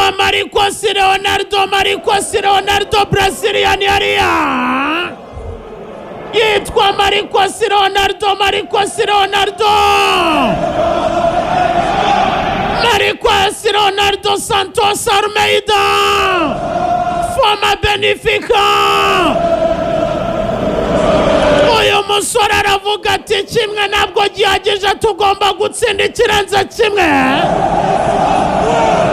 Yitwa Marcos Leonardo, Marcos Leonardo, Brazilian yariya. Yitwa Marcos Leonardo, Marcos Leonardo, Marcos Leonardo Santos Almeida, former Benfica. Uyu musore aravuga ati: "Kimwe ntabwo gihagije, tugomba gutsinda ikirenze kimwe."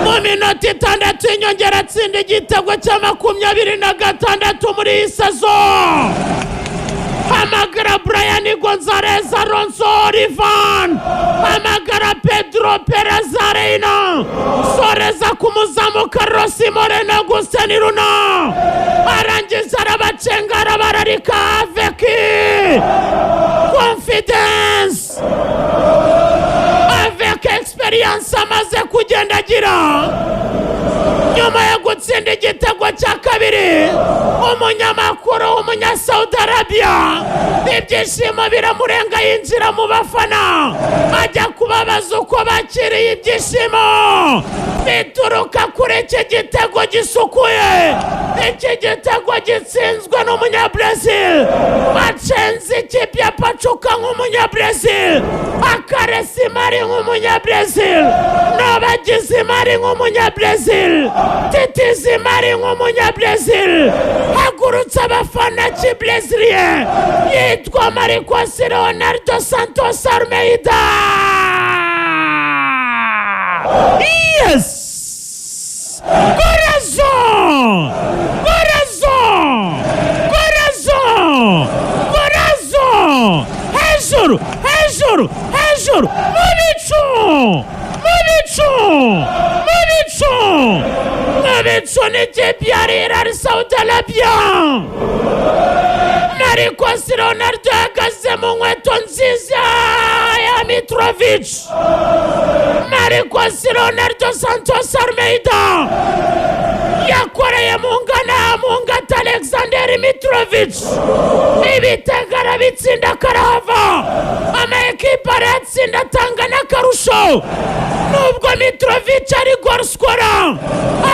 Mu minota 6 y'inyongera atsinda igitego cya 26 muri iyi saison. Hamagara Brian Gonzalez Alonso Olivan, hamagara Pedro Perez Reina, soreza ku muzamu Carlos Moreno Agustin Luna. Arangiza arabacenga, arabararika avec confidence, avec experience amaze kugenda agira. Nyuma yo gutsinda igitego cya kabiri, umunyamakuru w'Umunyasaudi Arabia ibyishimo biramurenga, yinjira mu bafana, ajya kubabaza uko bakiriye ibyishimo bituruka kuri iki gitego gisukuye, iki gitego gitsinzwe n'Umunyabrazil. Acenze ikipe ya Pachuca nk'Umunyabrazil, akaresa imari nk'Umunyabrazil, n'abagize imari nk'Umunyabrazil, titiza imari nk'Umunyabrazil, hagurutse abafana kibreziliye. Yitwa Marcos Leonardo Santos Almeida. Yes! Golazo! Golazo! Golazo! Golazo! Hejuru! Hejuru! Hejuru! Mu bicu! Mu bicu! Mu bicu! Mu bicu n'ikipe ya Hilal Saudi Arabia. Marcos Leonardo yahagaze mu nkweto nziza ya Mitrovic. Marcos Leonardo Santos Almeida yakoreye mu ngana mu ngata Alexander Mitrovic, ibitego arabitsinda karahava. Ama ekipa arayatsinda, atanga n'akarusho. Nubwo Mitrovic ari goal,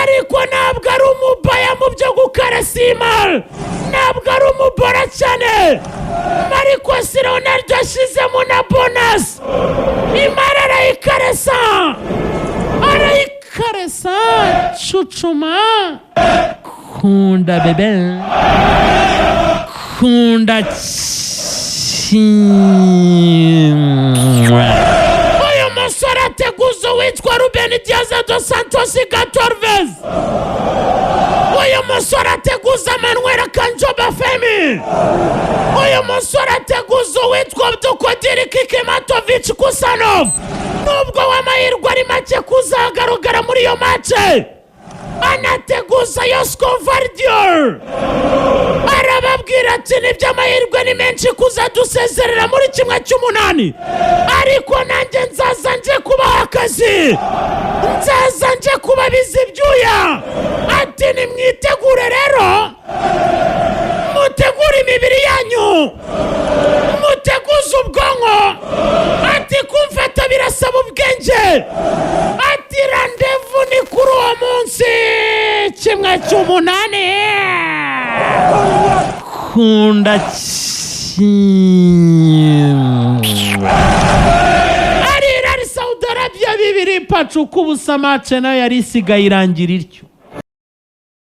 ariko ntabwo ari umubaya mu byo gukarasa imari, ntabwo ari umubora cyane. Marcos Leonardo yashyizemo na bonus, imari arayikaresa, arayikaresa, cucuma, kunda bebe, kunda kimwe. Uyu musore ateguza uwitwa Ruben Dias dos Santos Gatorves. Uyu musore ateguza Manuel Akanji Obafemi. Uyu musore ateguza uwitwa Abdukodir Kikmatovic Khusanov, nubwo w'amahirwe ari make kuzagaragara muri iyo match. Anateguza Josko Gvardiol, arababwira ati: "Nibyo, amahirwe ni menshi kuzadusezerera muri 1/8, ariko nanjye nzaza nje kubaha akazi, nzaza nje kubabiza ibyuya." Ati: "Nimwitegure rero, mutegure imibiri yanyu, muteguze ubwonko." Ati: "Kumfata birasaba ubwenge." Ati: "Rendez-vous ni kuri uwo munsi, 1/8." Kunda kimwe. Al Hilal Saudi Arabia 2, Pachuca 0. Match nayo yari isigaye irangira ityo.